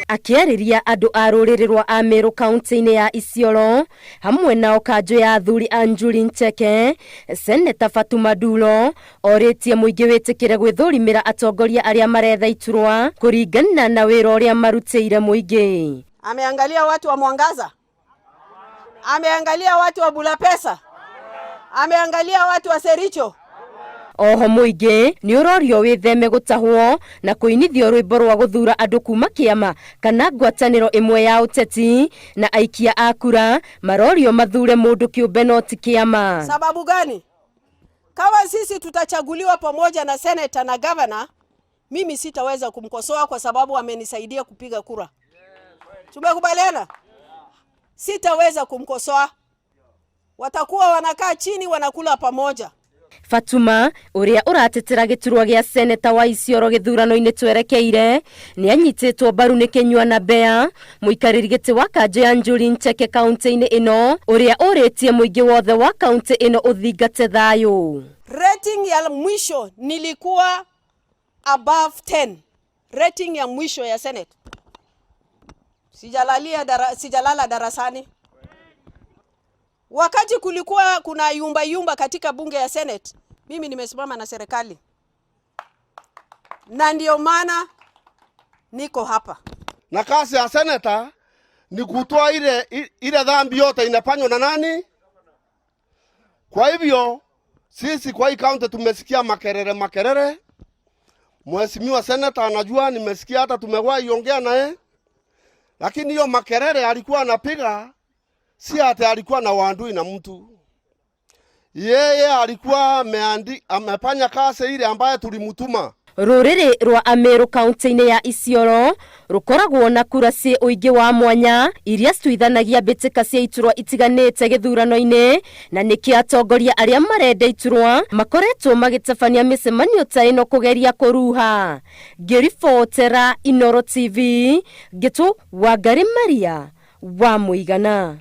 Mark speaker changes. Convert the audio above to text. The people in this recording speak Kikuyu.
Speaker 1: Akĩarĩria andũ a rũrĩrĩ rwa Amĩrũ kaunti-inĩ ya Isiolo hamwe nao kanjũ ya athuri a Njuri Ncheke, Seneta Fatuma Dulo orĩtie mũingĩ wĩtĩkĩre gwĩthũrimĩra atongoria arĩa maretha iturwa kũringana na wĩra ũrĩa marutĩire mũingĩ.
Speaker 2: Ameangalia watu wa Mwangaza, ameangalia watu wa Bulapesa, ameangalia watu wa Sericho.
Speaker 1: Oho mũingĩ nĩ ũrorio wĩtheme gũtahwo na kũinithio rwĩmbo rwa gũthura andũ kuma kĩama kana ngwatanĩro ĩmwe ya ũteti, na aikia a kura marorio mathure mũndũ kĩũmbe no ti kĩama.
Speaker 2: Sababu gani? Kama sisi tutachaguliwa pamoja na seneta na governor, mimi sitaweza kumkosoa kwa sababu amenisaidia kupiga kura. Tumekubaliana? Sitaweza kumkosoa. Watakuwa wanakaa chini wanakula pamoja.
Speaker 1: Fatuma ũrĩa ũratetera gĩturwa gĩa seneta wa Isiolo gĩthurano-inĩ twerekeire nĩ anyitĩtwo mbaru nĩ Kĩnyua na Bea, mũikarĩri gĩtĩ wa kanjũ ya Njuri Ncheke kaunti-inĩ ĩno, ũrĩa ũrĩtie mũingĩ wothe wa kaunti ĩno ũthingate thayũ.
Speaker 2: Rating ya mwisho nilikuwa above 10. Rating ya mwisho ya Senate. Sijalala darasani. Wakati kulikuwa kuna yumba yumba katika bunge ya Senate, mimi nimesimama na serikali. Na ndio maana niko hapa.
Speaker 3: Na kazi ya seneta ni kutoa ile dhambi yote inafanywa na nani? Kwa hivyo sisi kwa hii county tumesikia makerere makerere. Mheshimiwa seneta anajua, nimesikia hata tumewahi ongea naye. Lakini hiyo makerere alikuwa anapiga si ati alikuwa na uadui na mtu. Yeye alikuwa amefanya kazi ile ambayo tulimtuma.
Speaker 1: Rũrĩrĩ rwa Amĩrũ kaunti-inĩ ya Isiolo rũkoragwo na kura ciĩ ũingĩ wa mwanya iria cituithanagia mbĩtĩka cia iturwa itiganĩte gĩthurano-inĩ, na nĩkĩo atongoria arĩa marenda iturwa makoretwo magĩtabania mĩcemanio ta ĩno kũgeria kũruha. Ngĩribotera Inooro TV, ngĩtwo Wangari Maria wa Mũigana.